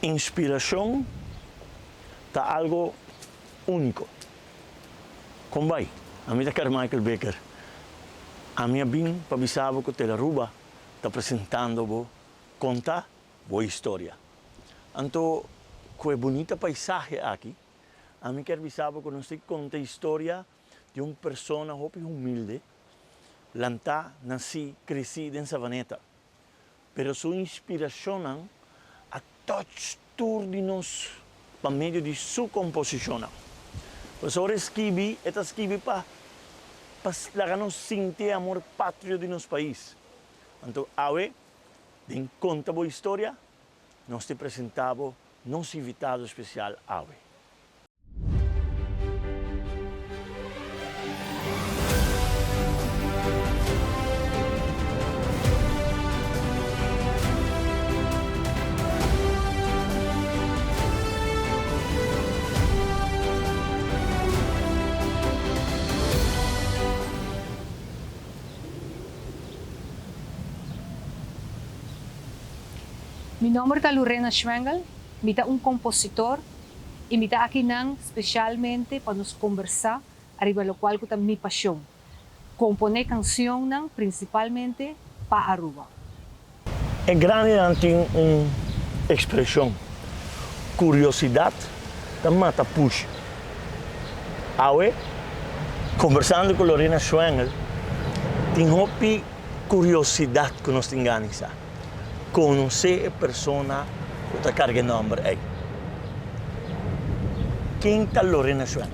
Inspiracion ta algo unico. Con bay? Ami ta Carmichael Bikker. Ami a bin pa bisa bo cu Telaruba ta presentando bo Conta Bo Historia. Anto cu e bunita paisahe aki, ami kier bisa bo cu nos tin conta historia di un persona hopi humilde, lantá, nací, crecí den Savaneta. Pero su inspiracionnan a touch tur di nos pa medio di su composicionnan. Pasobra ora e skibi, e ta skibi pa pa laga nos sinti e amor patrio di nos pais. Anto awe, den Conta Bo Historia, nos te presenta bo nos invitado especial awe. Mi nomber ta Lorena Schwengel, mi ta un compositor I mi ta akinan specialmente pa nos combersa ariba locual cu ta mi pasion, compone cancionnan principalmente pa Aruba. E grandinan tin un expresion, curiosidad ta mata pushi. Awe, combersando cu Lorena Schwengel, tin hopi curiosidad cu nos tin gana sa. Konosé e persona ku ta karga e nòmber ei. Ken ta Lorena Schwenn?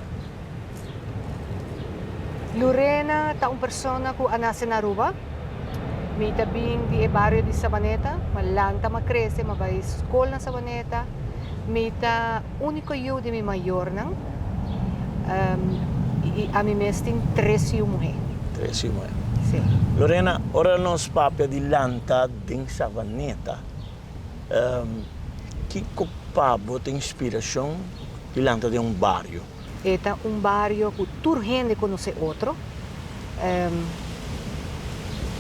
Lorena ta un persona ku a nase na Aruba. Mi ta bin di e bario di Sabaneta. Mi a lanta, mi a krese, mi a bai skol na Sabaneta. Mi ta úniko yu di mi mayornan i ami mes tin tres yu muhé. Tres yu muhé. Sí. Lorena, ora nos papia di lanta den Savaneta, kiko pa bo ta inspirashon di lanta den un bario? E ta un bario ku tur hende konosé otro.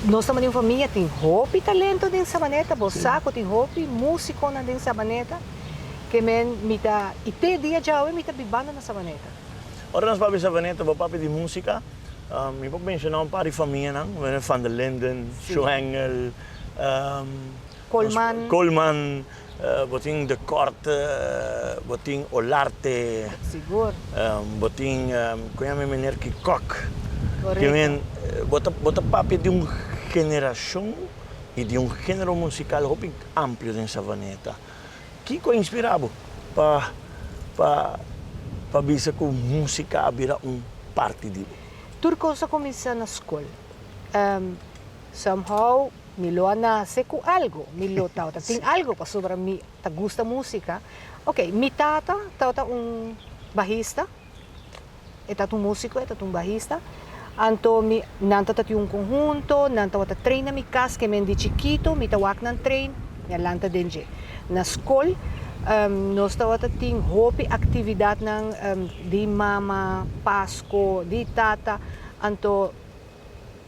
Nos ta manda un famia tin hopi talento den Sabaneta, bo sa ku tin hopi musikonan den Sabaneta. Ke men mi ta i te dia djawe mi ta bibando na Sabaneta. Ora nos papia Sabaneta bo papia di musika, mi por menshoná un par di famianan, Van der Linden, Schwengel, Koolman. Koolman, bo tin De Korte, bo tin Olarte. Sigur. Bo tin, kon yama e meneer ki Kok. Korekto. Ke men bo ta bo ta papia di un generashon i di un genero musikal hopi amplio den Savaneta. Kiko a inspirá bo pa pa pa bisa ku músika a bira un parti di bo? Tur kos a kuminsá na skol. Somehow mi lo a nase ku algu, mi lo tabata tin algu pasobra mi ta gusta músika. Oke, mi tata tabata un bahista. E tabata un músiko, e tabata un bahista. Anto mi, nan tabata tin un konhunto, nan tabata train na mi kas, ke men di chikito mi ta wak nan train, mi a lanta den dje. Na skol nos tabata tin hopi aktividatnan di mama, pasko, di tata, anto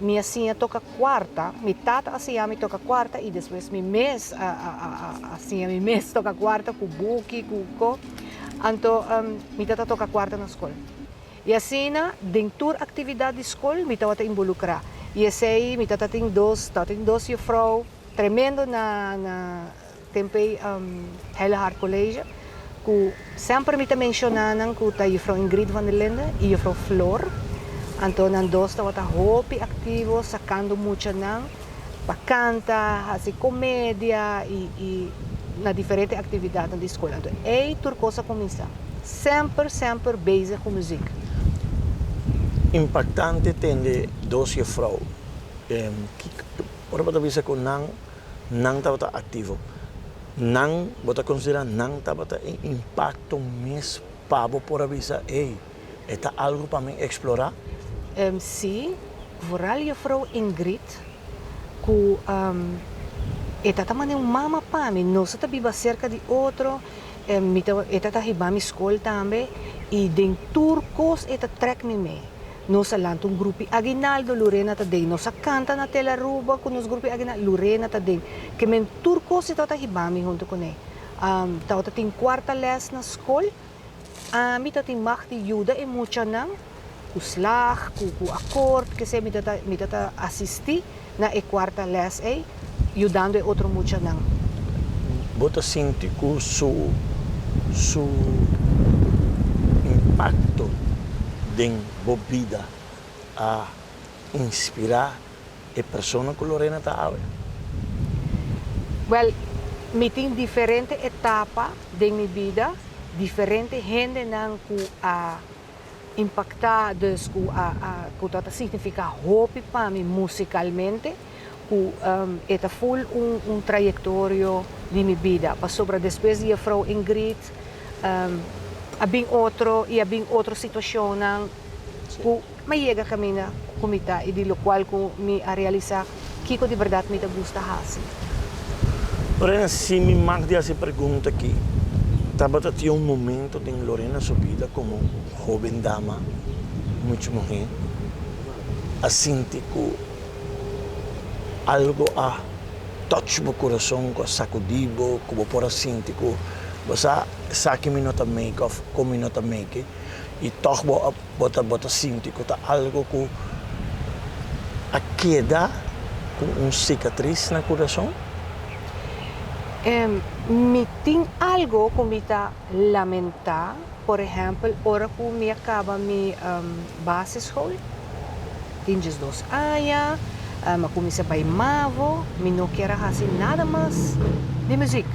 Mi a siña toka kuarta, mi tata a siña mi toka kuarta i despues mi mes a siña mi mes toka kuarta ku buki, ku ko. Anto mi tata toka kuarta na skol. I asina den tur aktividat di skol mi tabata inbolukrá. I esei mi tata tin dos, tabatin dos jufrou tremendo na na. Tempo ei Heile Hart College ku semper mi ta menshoná nan ku ta Juffrouw Ingrid van der Linde i Juffrouw Floor. Anto nan dos tabata hopi aktivo sakando muchanan pa kanta, hasi komedia i i na diferente aktividatnan di skol. Anto ei tur kos a kuminsá. Semper semper bezig ku muzik. Impaktante tende dos juffrouw. Ora bo ta bisa ku nan Nan tabata aktivo. Nan, bo ta konsiderá nan tabata e impakto mes pa bo por a bisa, ey, e ta algu pa mi eksplorá? Sí, vooral juffrouw Ingrid, ku e ta ta manera un mama pa mi. Nos ta biba serka di otro, mi ta, e ta ta hiba mi skol tambe, i den tur kos e ta trèk mi mee. Nos a lanta un grupi aguinaldo, Lorena ta den. Nos a canta na Tel Aruba cu nos grupi aguinaldo, Lorena ta den. Ke men tur cos e tabata hiba mi hunto cu ne. Tabata tin cuarta les na scol. Ami ta tin mag di yuda e muchanan cu slag, cu cu akkoord, kesey mi ta ta mi ta ta asisti na e cuarta les ey, yudando e otro muchanan. Bo ta sinti cu su su impacto den bo bida a inspira e persona cu Lorena ta awe? Wel, mi tin diferente etapa den mi bida, diferente hendenan cu a impacta, dus cu a a cu ta ta significa hopi pa mi musicalmente, cu e ta full un un trayectorio di mi bida, pasobra despues di Juffrouw Ingrid a bin otro y a bin otro situacionnan cu Mi a yega kaminda ku mi ta i di lokual ku mi a realisá kiko di bèrdat mi ta gusta hasi. Lorena, si mi mag di hasi e pregunta aki, tabata tin un momento den Lorena su bida komo hóben dama, mucha muhé, a sinti ku algu a touch bo kurason, ku a sakudí bo, ku bo por a sinti ku bo sa esaki mi no ta make òf kon mi no ta make i tòg bo a Bo ta bo ta sinti ku ta algu ku a keda ku un sikatris na kurason? Mi tin algu ku mi ta lamentá, por ehèmpel ora ku mi a kaba mi basisschool, tin diesdos aña, mi a kuminsá bai mavo, mi no kier a hasi nada mas di muzik.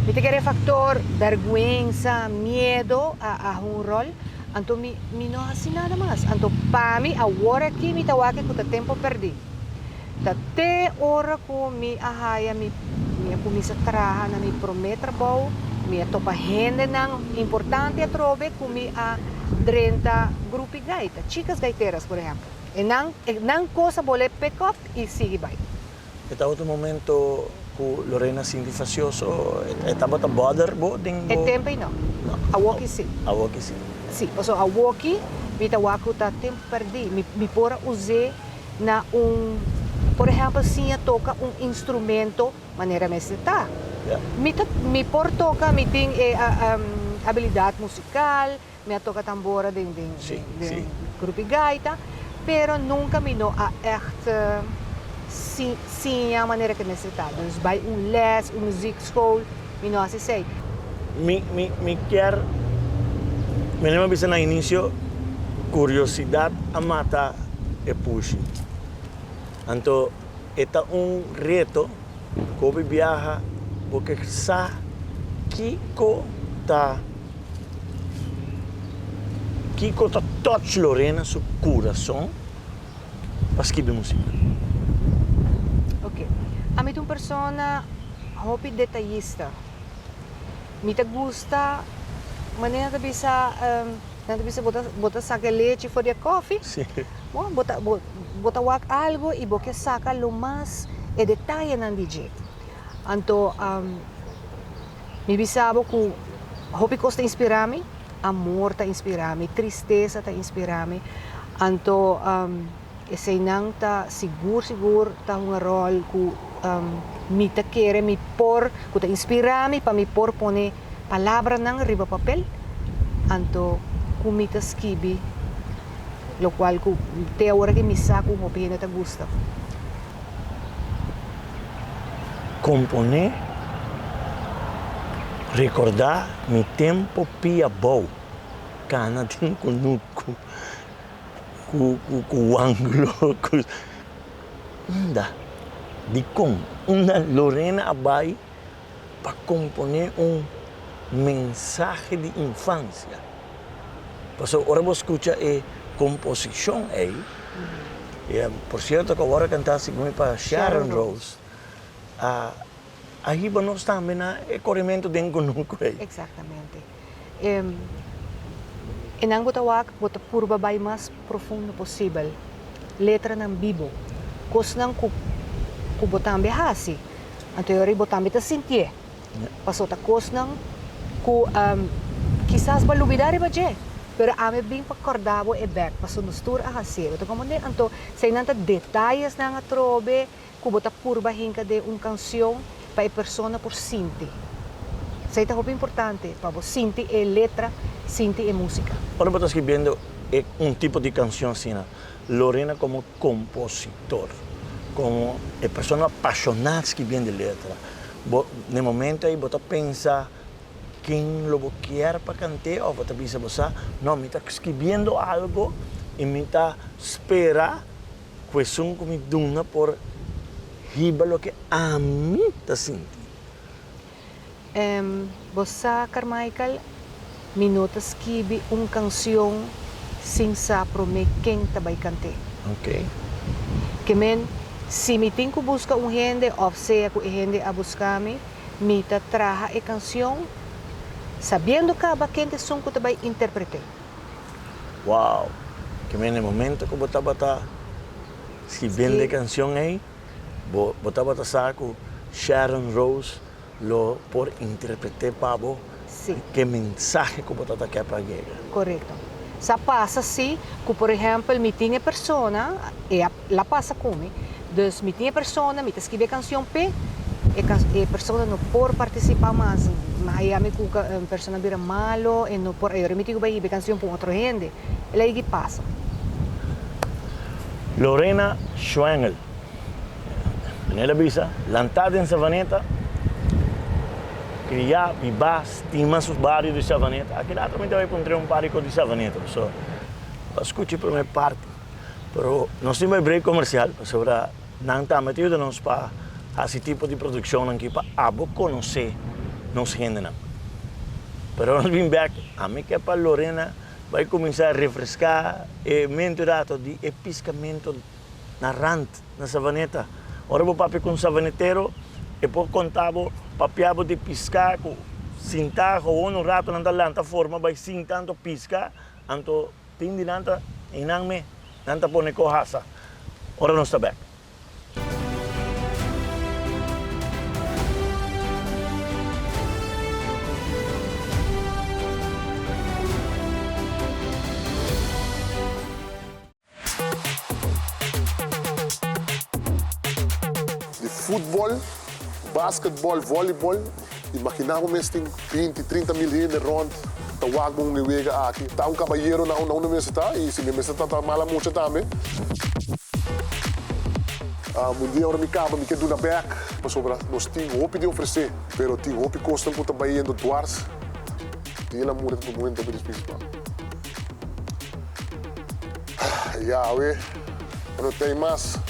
Mi ta kere e faktor bèrgwensa, miedo a a un ròl, anto mi mi no hasi nada mas. Anto pa mi awor aki mi ta wak ku ta tempu pèrdí. Ta te ora ku mi a haya mi mi a kuminsá traha na mi promé trabou, mi a topa hendenan importante atrobe ku mi a drenta grupi gaita, Chicas Gaiteras por ehèmpel. E nan e nan kos a bol'é pick up i sigui bai. E tabata un momento ku Lorena sinti fasioso? E tabata bother bo den bo. E tempu ei no. No. Awoki si. Awoki si. Si, pasobra awoki mi ta wak ku ta tempu pèrdí. Mi mi por a us'é na un, por ehèmpel siña toka un instrumento manera mester ta. Mi ta mi por toka, mi tin e abilidat musikal, mi a toka tambora den den den grupi gaita, pero nunka mi no a ègt si siña manera ke mester ta. Dus bai un lès, un muziekschool, mi no hasi esei. Mi mi mi kier, mi a bisa na inicio, curiosidad a mata e pushi. Anto e ta un reto ku hopi biaha bo ke sa kiko ta kiko ta touch Lorena su kurason pa skibi musika. Ok, ami ta un persona hopi detayista. Mi ta gusta manera ta bisa nan ta bisa bo ta bo ta saka e lechi for di e kofi. Bo bo ta bo bo ta wak algo i bo ke saka lo mas e detayenan di dje. Anto mi bisa bo ku hopi kos ta inspirá mi, amor ta inspirá mi, tristesa ta inspirá mi, anto Eseinan ta sigur sigur ta hunga ròl ku mi ta kere mi por, ku ta inspirá mi pa mi por pone palabranan riba papel, anto ku mi ta skibi lokual ku te awor aki mi sa ku hopi hende ta gusta. Komponé, Rekordá mi tempu pia bou, kana den kunuku. Ku ku wanglo ku unda dikon unda Lorena a bai pa komponé un mensahe di infansia pasobra ora bo skucha e komposishon ei por sierto ku awor a kantá segun mi pa Sharon Rose a a hiba nos tambe na e korementu den kunuku ei. Eksaktamente. E nan bo ta wak, bo ta purba bai mas profundo posibel. Letranan bibo, kosnan ku ku bo tambe hasi, anto e ora bo tambe ta sintié. Pasobra ta kosnan ku kisas bo a lubidá riba dje, pero ami a bin pa kòrda bo e bèk, pasobra nos tur a hasié. Bo ta komprendé? Anto, eseinan ta detayesnan atrobe. ku bo ta purba hinka den un kanshon pa e persona por sinti. Esei ta hopi importante pa bo sinti e letra, sinti e músika. Ora bo ta skribiendo e un tipo di kanshon asina, Lorena komo kompositor, komo e persona apashoná skribiendo e letra, bo na e momento ei bo ta pensa ken lo bo kier pa kant'é òf bo ta bisa bo sa, no mi ta skribiendo algo i mi ta spera ku esun ku mi duna por hiba loke ami ta sinti. Bo sa, Carmichael, mi no ta skibi un kansion sin sa promé ken ta bai kant'é. Ke men, si mi tin ku buska un hende òf sea ku e hende a buska mi, mi ta traha e kansion sabiendo kaba ken ta esun ku ta bai interpret'é. Wow! Ke men e momento ku bo tabata skibiendo e kansion ei, Bo bo tabata sa ku Sharon Rose lo por interpreté pa bo Sí. ke mensahe ku bo ta ta ke pa yega? Korekto. Sa pasa si ku por ehèmpel mi tin e persona, e a la pasa ku mi, dus mi tin e persona, mi ta skibi e kanshon p'e, e kan e persona no por partisipá mas, mi haya mi ku e persona bira malo, e no por, ayora mi tin ku bai hiba e kanshon pa un otro hende. El a yegi pasa. Lorena Schwengel, Manera bisa, lantá den Savaneta, kriá, bibá, stima su bario di Savaneta. Aki rato mi ta bai puntr'é un par di kos di Savaneta, pasobra bo a skucha e promé parti. Pero nos tin bai break komersial, pasobra nan tambe ta yuda nos pa hasi tipo di produkshonnan aki pa abo konosé nos hendenan. Pero nos bin bèk, ami ke pa Lorena Bai kuminsá refreská e mente un rato di e piskamentu na rant na Savaneta. Ora bo papia ku un savanetero e por konta bo papia bo di piská ku sintá gewoon un rato nan ta lanta forma bai sinta anto piska anto tin di nan ta einan me nan ta pone ko hasa ora nos ta bèk. Di futbol, basketbol, volleyball, imagina bo mes tin binti, 30 mil hende rond ta wak bo un e wega aki. Ta un kabayero na unda mester ta y si mi mester ta ta mala mucha tambe. Un dia ora mi kaba mi ke duna bek pasobra nos tin hopi di ofresé pero tin hopi kosnan ku ta bayendo dwars. Tin el a muri ta momento hopi difisil pa Yahweh no tei mas.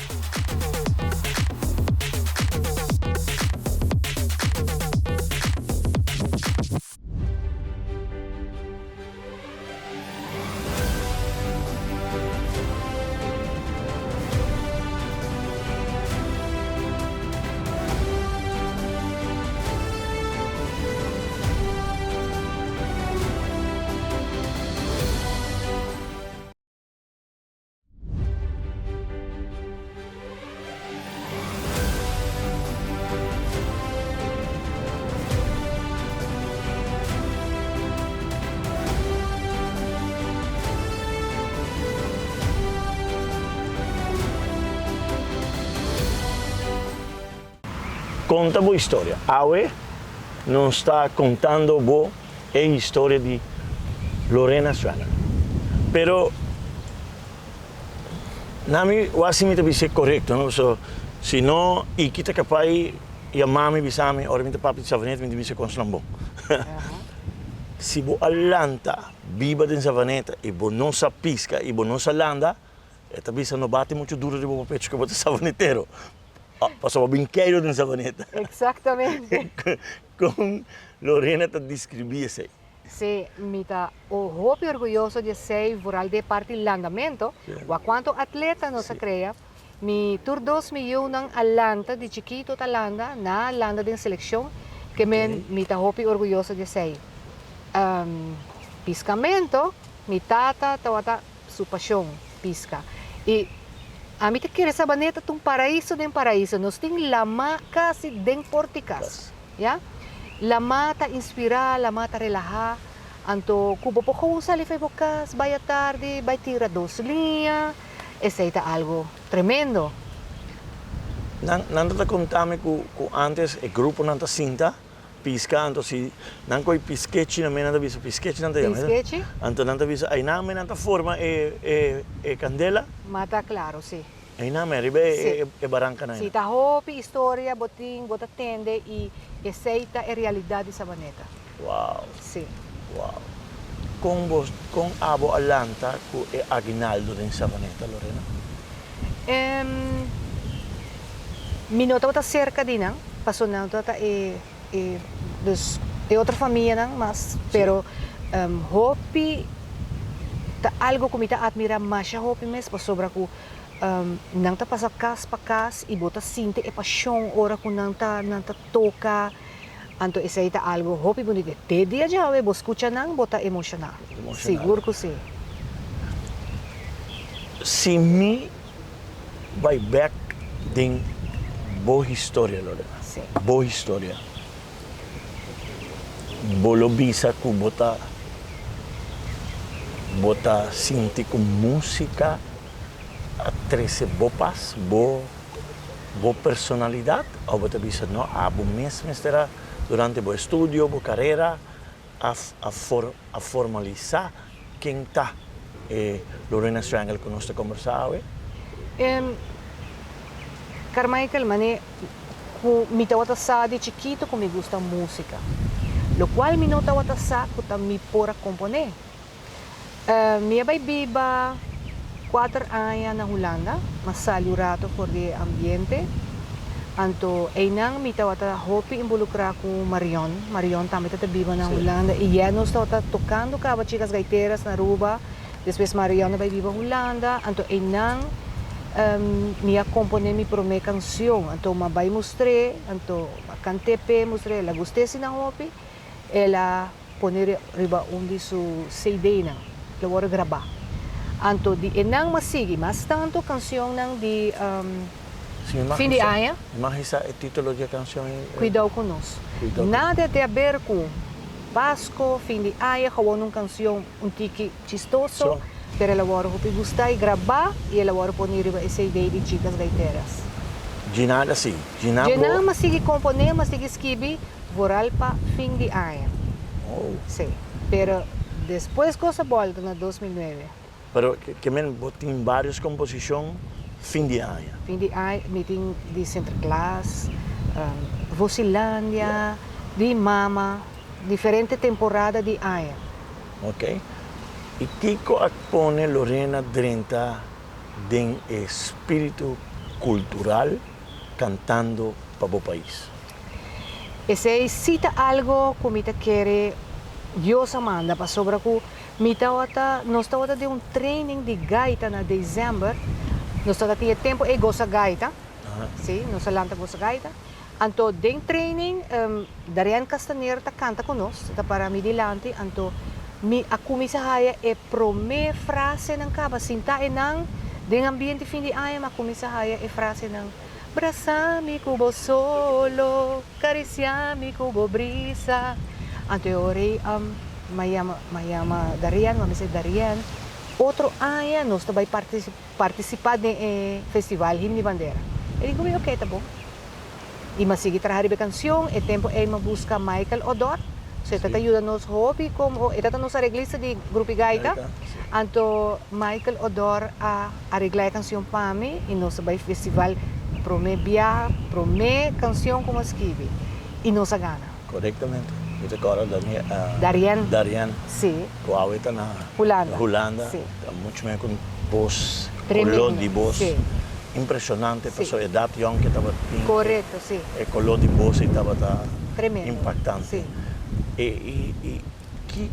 Konta bo historia. Awe nos ta kontando bo e historia di Lorena Schwenner. Pero na mi wak si mi ta bis'é korekto no, so si no Iki ta kapai yama mi bisa mi ora mi ta papia di Savaneta mi ta bisa kon snan bon. Si bo a lanta biba den Savaneta i bo no sa piska i bo no sa landa e ta bisa no bati muchu duro riba bo pecho ke bo ta savanetero. Pasobra bo bin keiru den Savaneta. Exactamente. Kon Lorena ta describi esei? Sí, mi ta hopi orguyoso di esei, vooral di e parti landamento. Wak cuanto atleta nos a crea. Mi tur dos mi yiunan a lanta di chikito ta landa, nan a landa den seleccion, ke men mi ta hopi orguyoso di esei. Piscamento, mi tata tawata su pasion, pisca. Y ami ta kere Sabaneta ta un paraiso den paraiso. Nos tin lama casi den porti cas. Ya. Lama ta inspira, lama ta relaha. Anto cu bo por gewoon sali fei bo cas, bay atardi, bay tira dos liña. Esey ta algo tremendo. Nan nan ta konta mi ku ku antes e gruponan ta sinta piska anto si nan kohe piskechi nan nan ta bisa piskechi nan ta yama Piskechi. Anto nan ta bisa aynan nan ta forma e e e kandela. Mata klaro si. Aynan men riba e e barankanan Si ta hopi historia bo tin bo ta tende i esei ta e realidat di Sabaneta. Wow. Si. Wow. Kon bo kon abo a lanta ku e aguinaldo den Sabaneta, Lorena? Em, mi no tabata serka di nan, paso nan tabata e e dus e otro famianan mas, pero hopi ta algo ku mi ta atmirá masha hopi mes pasobra ku nan ta pasa kas pa kas i bo ta sinti e pashon ora ku nan ta nan ta toka. Anto esei ta algo hopi bunito. Te dia djawe bo scucha nan bo ta emociona. Sigur cu si. Si mi bai bek den bo historia Lorena, bo historia, bo lo bisa cu bo ta bo ta sinti cu musica a trece bo pas, bo. Bo personalidad of bo ta bisa no abo mes mester a durante bo estudio, bo carera a a for a formalisa ken ta e Lorena Schwengle cu nos ta combersa awe? Carmichael, mane cu mi tawata sa di chikito cu mi gusta musica, locual mi no tawata sa cu ta mi por a compone. Mi a bai biba kuater aña na Hulanda, m'a sali un rato for di e ambiente. Anto einan mi tabata hopi involukrá ku Marion. Marion tambe ta ta biba na Hulanda i ya nos tabata tokando kaba Chicas Gaiteras na Aruba. Despues Marion a bai biba Hulanda, anto einan mi a komponé mi promé kansion. Anto m'a bai mustr'é, anto m'a kant'é p'e, mustr'é, el a gust'é asina hopi. El a pone riba un di su CD-nan, lo wòrdu grabá. Anto di e nan mas sigui mas tantu kansionnan di fin di aña. Mi mag hisa e título di e kansion ei? Kuidou ku nos. Nada di aber ku Pasko, fin di aña, gewoon un kansion un tiki chistoso, pero el a wòrdu hopi gustá i grabá i el a wòrdu pone riba e CD di Chicas Gaiteras. Dje nan a sigui. Dje nan bo. Dje nan mas sigui komponé, mas sigui skibi. Vooral pa fin di aña. Oh. Sí. Pero despues cos a bolta na 2009. Pero ke men bo tin varios composicion fin di aña? Fin di aña mi tin di Sinterklaas, Vosilandia, di mama, diferente temporada di aña. Ok. Y kico a pone Lorena drenta den e spiritu cultural cantando pa bo pais? Esei sí ta algo ku mi ta kere Dios a manda pasobra ku mi tabata nos tabata den un training di gaita na december nos tabata tin e tempu ei gosa gaita sí nos a lanta gosa gaita anto den training Darian Castaner ta kanta ku nos ta para mi dilanti anto mi a kuminsa haya e prome frasenan kaba sinta einan den ambiente fin di aña mi a kuminsa haya e frasenan. Brasa mi ku bo solo, karisia mi ku bo brisa. Anto e ora ei m'a yama, m'a yama Darian, m'a bisa Darian, otro aña nos ta bai partisipá den e festival Himno di Bandera. E di ku mi, oke, ta bon. I m'a sigui traha riba e kansion. E tempu ei m'a buska Michael Odor, so e ta ta yuda nos hopi komo, e ta ta nos areglista di Grupi Gaita. Anto Michael Odor a Areglá e kansion pa mi i nos a bai festival promé biaha, promé kansion ku mi a skibi i nos a gana. Korektamente. Mi ta kòrda Daniel, Darien. Darien. Sí. Ku awe ta na Hulanda. Hulanda. Sí. Ta muchu mihó ku bos, Tremendo. koló di bos. Sí. Impreshonante Sí. pasobra edat yòn ke tabatin. Korekto, sí. E koló di bos ei tabata Tremendo. impactante. Sí. E i i ki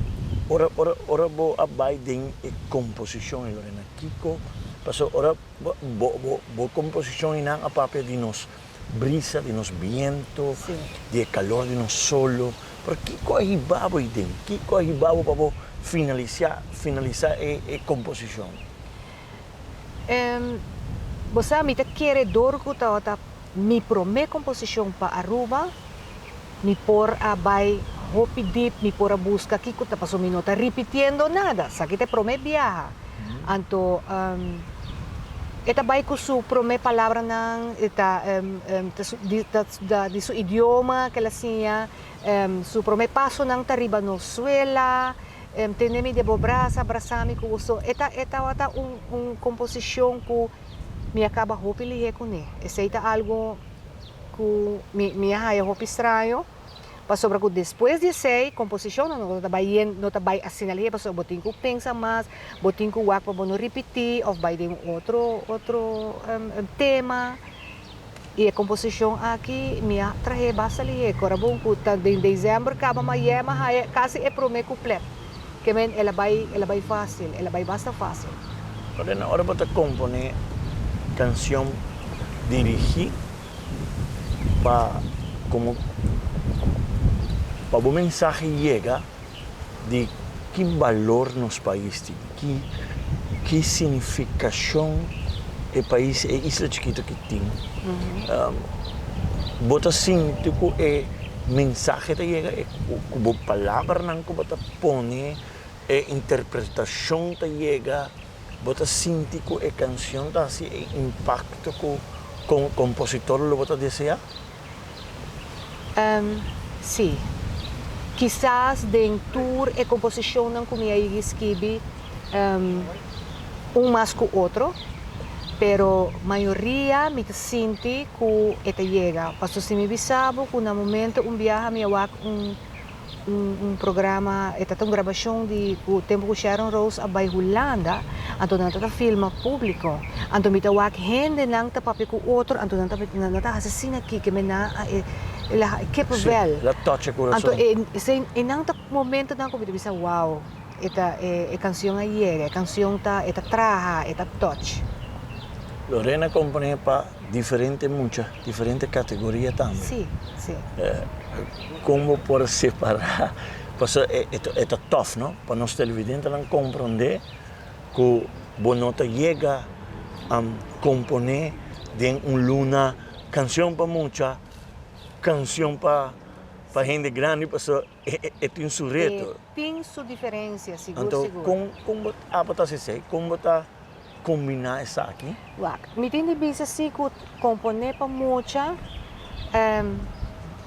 ora ora ora bo a bai den e komposishon ei Lorena? Kiko paso ora bo bo bo komposishon einan a papia di nos brisa, di nos biento, di e kalor di nos solo, pero kiko a hiba bo eiden? Kiko a hiba bo pa bo finalisiá finalisá e e komposishon? Bo sa mi ta kere dor ku tabata mi promé komposishon pa Aruba, mi por a bai hopi dip, mi por a buska kiko ta pasobra mi no ta ripitiendo nada, esaki ta e promé biaha. Anto E ta bai ku su promé palabranan, e ta ta di su idioma ku el a siña, su promé pasonan ta riba nos suela, Tene mi den bo brasa, brasa mi ku bo so. E ta e tabata un un komposishon ku mi a kaba hopi lihé kuné. Esei ta algu ku mi mi a haya hopi straño. Pasobra ku despues di esei komposishonnan no ta bai yen no ta bai asina lihé pasobra bo tin ku pensa mas, bo tin ku wak pa bo no ripití òf bai den un otro otro tema. I e komposishon aki mi a trah'é basta lihé. Kora bon ku ta den desèmber kaba ma yè m'a haya kasi e promé kuplet. Ke men el a bai el a bai fásil, el a bai basta fásil. Ora na ora bo ta komponé kanshon dirigí pa komo pa bo mensahe yega di ki balor nos pais tin, ki ki signifikashon e pais, e isla chikito aki tin. Bo ta sinti ku e mensahe ta yega, ku bo palabranan ku bo ta pone e interpretashon ta yega. Bo ta sinti ku e kanshon ta hasi e impakto ku komo kompositor lo bo ta deseá? Sí. Kisas den tur e komposishonnan ku mi a yigi skibi, un mas ku otro, pero mayoria mi ta sinti ku e ta yega. Pasobra si mi bisa bo ku na momento un biaha mi a wak un un programa, e ta ta un grabashon di ku tempu ku Sharon Rose a bai Hulanda, anto nan ta ta filma públiko, anto mi ta wak hendenan ta papia ku otro, anto nan ta nan ta hasi asina aki ke men nan a e el a kippenvel. Sí, el a touch e kurason. Anto e esei e nan ta momentonan ku mi ta bisa wow, e ta e e kanshon a yega, e kanshon ta e ta traha, e ta touch. Lorena komponé pa diferente mucha, diferente kategoria tambe. Sí, sí. Kon bo por separá? Pasobra e ta tòf, no? Pa nos televidentenan komprondé ku bo no ta yega komponé den un luna kanshon pa mucha, kanshon pa hende grandi, pasobra e tin su reto. E tin su diferensia, sigur, sigur. Anto, kon kon bo abo ta hasi esei? Kon bo ta kombiná esaki? Wak, mi tin di bisa si ku komponé pa mucha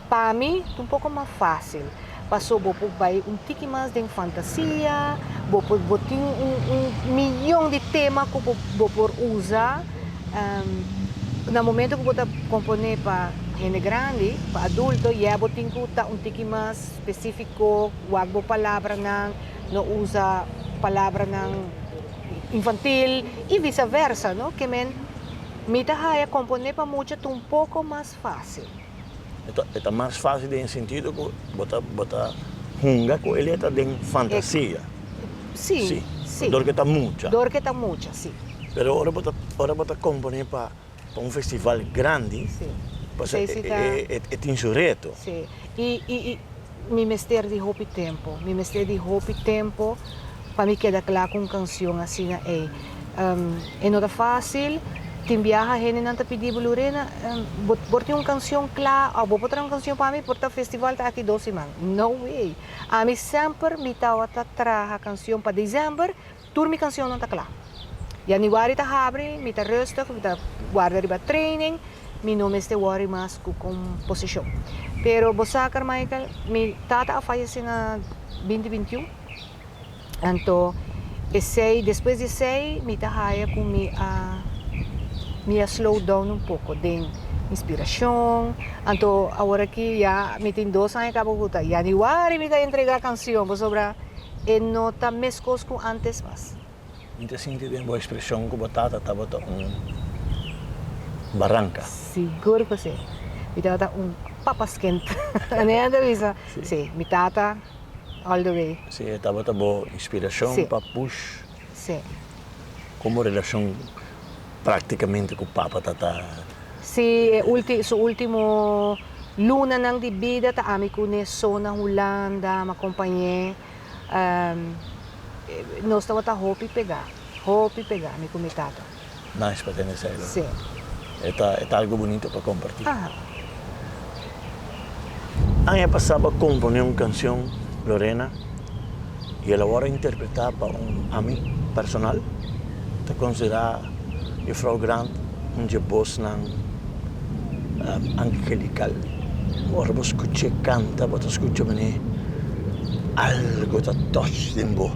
pa mi ta un poko mas fásil, paso bo por bai un tiki mas den fantasia, bo por bo tin un un miyon di tema ku bo bo por usa na momento ku bo ta komponé pa hende grandi, pa adulto, ya bo tin ku ta un tiki mas spesífiko, wak bo palabranan, no usa palabranan infantil y viceversa, no? Ke men mi ta haya componé pa mucha ta un poco mas fácil. E ta mas fácil den e sentido ku bo ta bo ta hunga ku e letra den fantasia. Sí, sí. Dor ke ta mucha. Dor ke ta mucha, sí. Pero ora bo ta ora bo ta componé pa pa un festival grandi, pasobra e tin su reto. Sí, y y mi mester di hopi tempo, mi mester di hopi tempo pa mi keda kla ku un kanshon asina ei. E no ta fásil, tin biaha hendenan ta pidi bo, Lorena, bo por tin un kanshon kla òf bo por traha un kanshon pa mi por ta festival ta aki dos siman. No way! Ami semper mi tabata traha kanshon pa desèmber, tur mi kanshonnan ta kla. Yanüari ta habri, mi ta rustig, mi ta warda riba training, mi no mester worry mas ku komposishon. Pero bo sa Carmichael, mi tata a fayesé na binti bintiun, anto esei, despues di esei mi ta haya ku mi a mi a slow down un poko den inspirashon, anto aworaki ya mi tin dos aña kaba ku ta yanüari mi ta entrega kanshon pasobra e no ta meskos ku antes mas. Mi ta sinti den bo ekspreshon ku bo tata tabata un baranka. Sigur ku si. Mi tabata un papaskind. Manera nan ta bisa. Si, mi tata all the way. Si, e tabata bo inspirashon pa push. Si. Kon bo relashon praktikamente ku papa ta ta? Si, e ulti, su ultimo lunanan di bida ta ami ku ne so na Hulanda, mi a kompañ'é. Nos tabata hopi pegá, hopi pegá, mi ku mi tata. Nice pa tende esei lo. Sí. E ta, e ta algo bunito pa kompartí. Aha. Aña pasá bo a komponé un kanshon, Lorena, i el a wòrdu interpretá pa un ami personal. Ta konsiderá Juffrouw Grant un dje bosnan angelical. Ora bo scuch'é canta bo ta scucha manera algo ta touch den bo.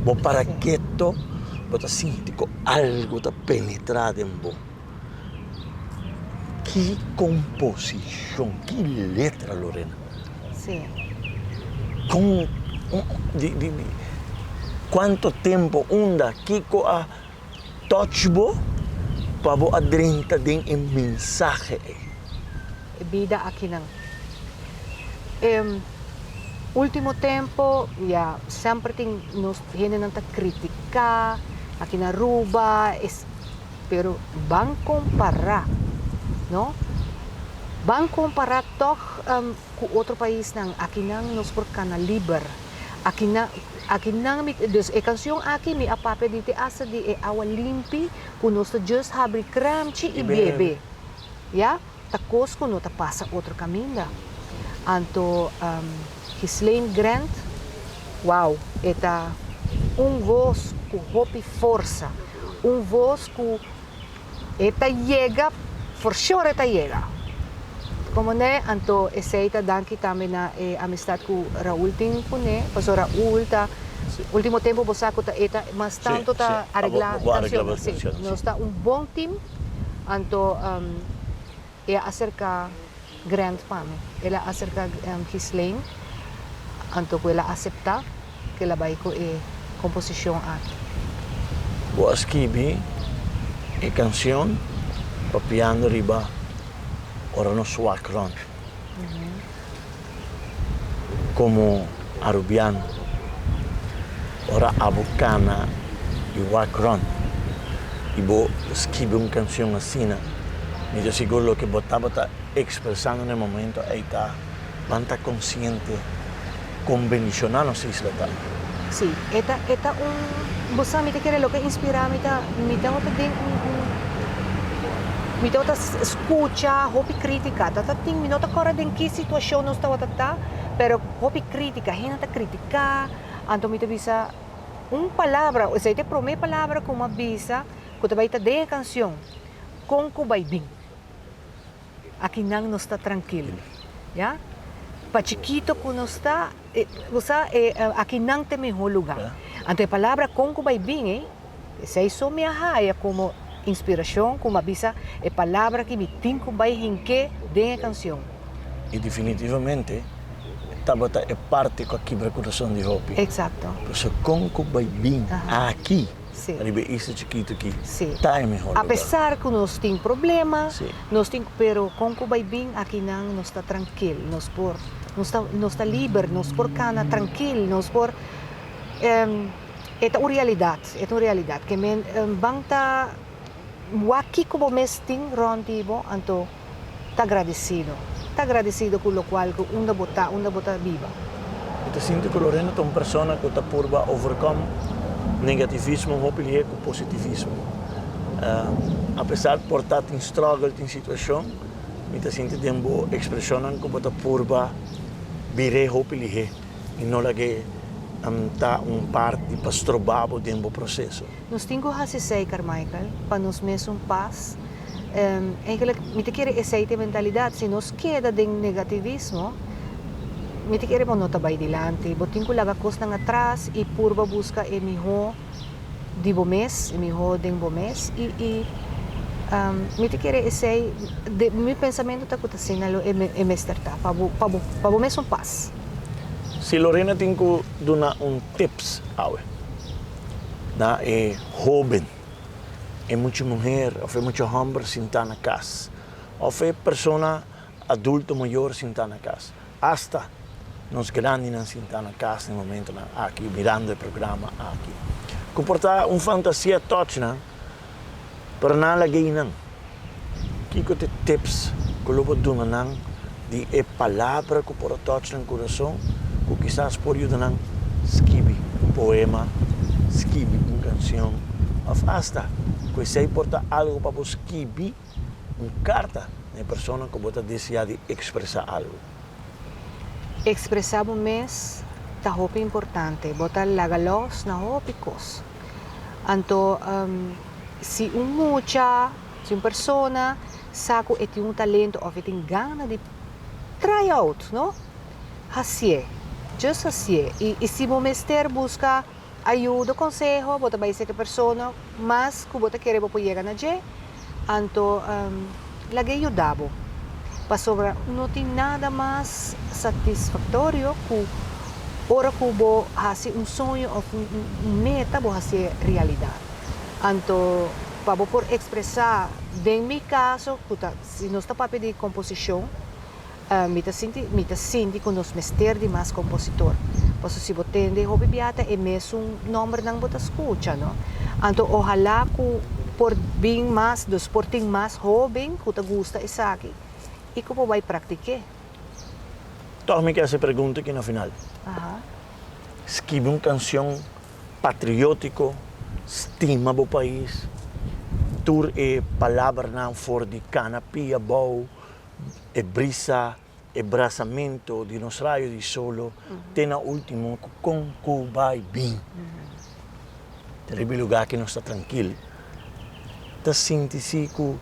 Bo para keto bo ta sinti cu algo ta penetra den bo. Ki composicion, ki letra Lorena. Sí. Con di di cuanto tempo unda kico a touch bo pa bo a drenta den e mensahe ei? E bida akinan. E ultimo tempo ya semper tin nos hendenan ta critica aki na Aruba es pero ban compara no ban compara tog cu otro paisnan akinan nos por cana liber. Akinan, akinan mi, dus e cancion aki mi a papia di te hasta di e awa limpi cu nos ta just habri kramchi y bebe. Ya, ta cos cu no ta pasa otro caminda. Anto Ghislaine Grant, wow, e ta un voz cu hopi forsa, un voz cu E ta yega, for sure e ta yega. Como ne, anto esey ta danki tambe na e amistad cu Raul tin cu ne, pasobra Raul ta, ultimo tempo bo sa cu ta e ta mas tanto ta aregla cancionnan, si. Nos ta un bon team, anto e a acerca Grant pa mi, el a acerca Ghislaine, anto cu el a acepta. Ke la bai ku e komposishon aki. Bo a skibi e kansion papiando riba ora nos wak rond. Komo Arubiano, ora abo kana i wak rond i bo skibi un kansion asina, mi ta sigur loke bo tabata ekspresando na e momento ei ta Ban ta konsiente kon bendishoná nos isla ta. Sí, e ta e ta un bo sa mi ta kere loke a inspirá mi ta mi tabata den un un mi tabata skucha hopi krítika ta ta tin mi no ta kòrda den ki situashon nos tabata ta pero hopi krítika hende ta kritiká anto mi ta bisa un palabra esei ta e promé palabra ku mi a bisa ku ta bai ta den e kanshon kon ku bai bin. Akinan nos ta trankil, ya. Pa chikito ku nos ta, bo sa, e akinan ta e mihó lugá. Anto e palabra kon ku bai bin ei, esei so mi a haya komo inspirashon ku mi a bisa e palabra ki mi tin ku bai hink'é den e kanshon. I definitivamente tabata e parti ku a kibra kurason di hopi. Eksakto. Pasobra kon ku bai bin aki. Sí. Riba e isla chikitu aki Sí. ta e mehor A lugar. pesar ku nos tin problema, Sí. nos tin, pero kon ku bai bin akinan nos ta trankil, nos por, nos ta, nos ta liber, nos por kana trankil, nos por, e ta un realidat, e ta un realidat. Ke men ban ta wak kiko bo mes tin rònt di bo, anto Ta gradesido. Ta gradesido ku lokual ku unda bo ta, unda bo ta biba. Mi ta sinti ku Lorena ta un persona ku ta purba overkom negativismo hopi lihé ku positivismo. Apesar por ta tin struggle, tin situashon, mi ta sinti den bo ekspreshonnan ku bo ta purba bir'é hopi lihé i no lag'é ta un parti pa stroba bo den bo proseso. Nos tin ku hasi esei, Carmichael, pa nos mesun pas. Eigenlijk mi ta kere esei ta e mentalidat. Si nos keda den negativismo, mi ta kere bo no ta bai dilanti. Bo tin ku laga kosnan atras i purba buska e mihó di bo mes, e mihó den bo mes. I i mi ta kere esei, de mi pensamentu ta ku ta asina lo e mester ta, pa bo pa bo pa bo mesun pas. Si Lorena tin ku duna un tips awe na e hóben. E mucha muher of e mucha homber sintá na kas, of e persona adulto mayor sintá na kas, asta nos grandinan sintá na kas na e momentonan aki mirando e programa aki, ku por ta un fantasia tòch nan, pero nan a lag'é nan. Kiko ta e tips ku lo bo duna nan di e palabra ku por a touch nan kurason ku kisas por yuda nan skibi un poema, skibi un kanshon òf asta ku esei por ta algu pa bo skibi un karta na e persona ku bo ta deseá di ekspresá algu? Ekspresá bo mes ta hopi importante. Bo ta laga lòs na hopi kos. Anto. si un mucha, si un persona sa ku e tin un talento òf e tin gana di try out, no? Hasié, just hasié. I i si bo mester buska ayuda, konseho, bo ta bai serka e persona mas ku bo ta kere bo por yega na dje, anto lag'é yuda bo. Pasobra no tin nada mas satisfaktorio ku ora ku bo hasi un soño òf un meta bo hasié realidat. Anto pa bo por ekspresá, den mi kaso ku ta si nos ta papia di komposishon, Mi ta sinti, mi ta sinti ku nos mester di mas kompositor. Pasobra si bo tende hopi bia ta e mesun nòmbernan bo ta skucha, no? Anto ohalá ku por bin mas, dus por tin mas hóben ku ta gusta esaki i ku por bai praktik'é. Tòg mi ke hasi e pregunta aki na final. Skibi un kanshon patriótiko, stima bo pais, tur e palabranan for di kana pia bou, E brisa, e brasamento di nos rayo di solo te na ultimo cu con cu bay bin. Ta riba e lugar ki nos ta trankil, ta sinti si cu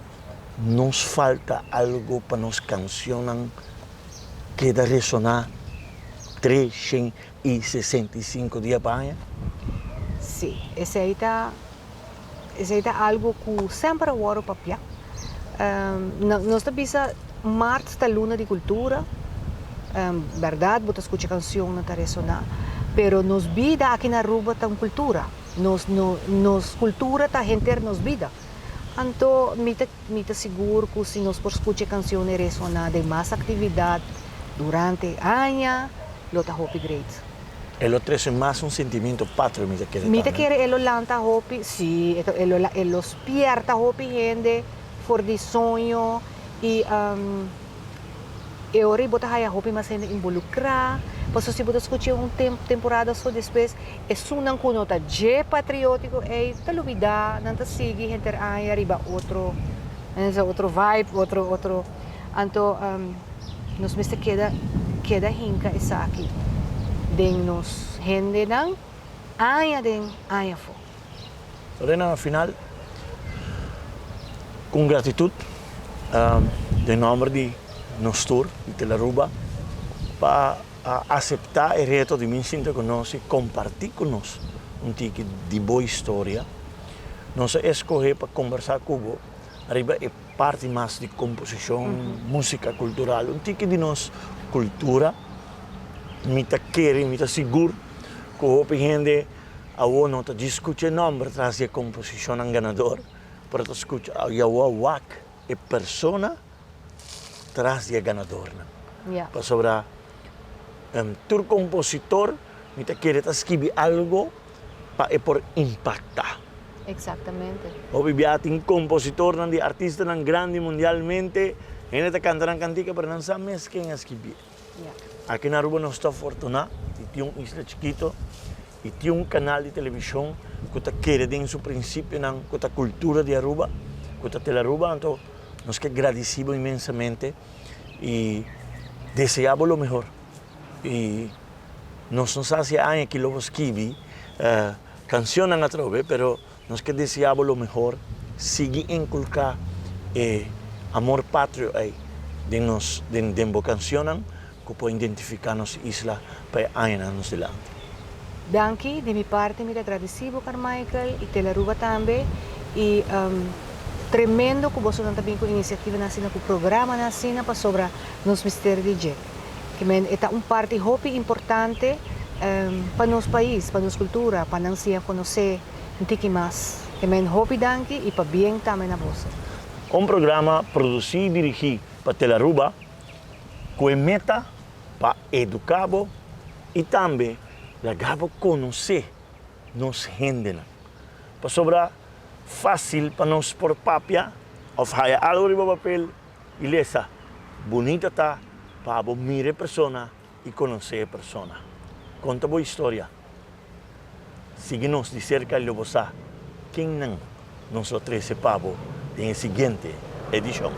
nos falta algo pa nos cancionnan keda resona 365 dia pa aña? Si, esey ta Esei ta algu ku semper a wòrdu papiá. Nos ta bisa mart ta luna di kultura, bèrdat bo ta skucha kanshonnan ta resoná, pero nos bida aki na Aruba ta un kultura. Nos nos kultura ta henter nos bida. Anto mi ta mi ta sigur ku si nos por skucha e kanshonnan resoná den mas aktividat durante e aña lo ta hopi great. E lo trece mas un sentimiento patrio mi ta kere Mi ta kere e lo lanta hopi, si, e lo e lo spierta hopi hende for di soño y e ora bo ta haya hopi mas hende involucra, pasobra si bo ta scucha un temporada so despues esunnan cu no ta dje patriotico ey ta lubida, nan ta sigui henter aña riba otro, otro vibe, otro, otro, anto. Nos mester keda keda hinka esaki den nos hendenan aña den aña afó. Lorena, na final, ku un gratitut den nòmber di nos tur di Telaruba pa a aseptá e reto di bin sinta ku nos i kompartí ku nos un tiki di bo historia. Nos a eskohé pa kombersá ku bo riba e Parti mas di komposishon, músika kultural, un tiki di nos kultura. Mi ta kere, mi ta sigur ku hopi hende awor no ta djis skucha e nòmber tras di e komposishonnan ganador, pero ta skucha i awor a wak e persona tras di e ganadornan. Pasobra tur kompositor mi ta kere ta skibi algo pa e por impaktá. Exactamente. Hopi bia tin kompositornan di artistanan grandi mundialmente, hende ta kanta nan kantika pero nan sa mes ken a skibié. Aki na Aruba nos ta afortuná di tin un isla chikito i tin un kanal di televishon ku ta kere den su prinsipionan ku ta kultura di Aruba, ku ta Telaruba, anto nos ke gradisí bo inmensamente i deseá bo lo mehor. I nos no sa si e aña aki lo bo skibi cancionnan atrobe, pero nos ke desea bo lo mehor, sigui inculca e amor patrio ey den nos, den den bo cancionnan cu por identifica nos isla pa e añanan nos dilanti. Danki, di mi parti mi ta gradeci bo Carmichael y Telaruba tambe y tremendo cu bosonan ta bin cu iniciativanan asina cu programanan asina pasobra nos mester di dje. Kimen e ta un parti hopi importante pa nos pais, pa nos kultura, pa nan siña konosé un tiki mas. Kimen hopi danki i pabien tambe na boso. Un programa produsí i dirigí pa Telaruba ku e meta pa eduká bo i tambe laga bo konosé nos hendenan. Pasobra fásil pa nos por papia òf haya algu riba papel I lesa, Bunita ta pa bo mira e persona i konosé e persona. Konta bo historia. Sigui nos di serka i lo bo sa kennan nos lo trese pa bo den e siguiente edishon.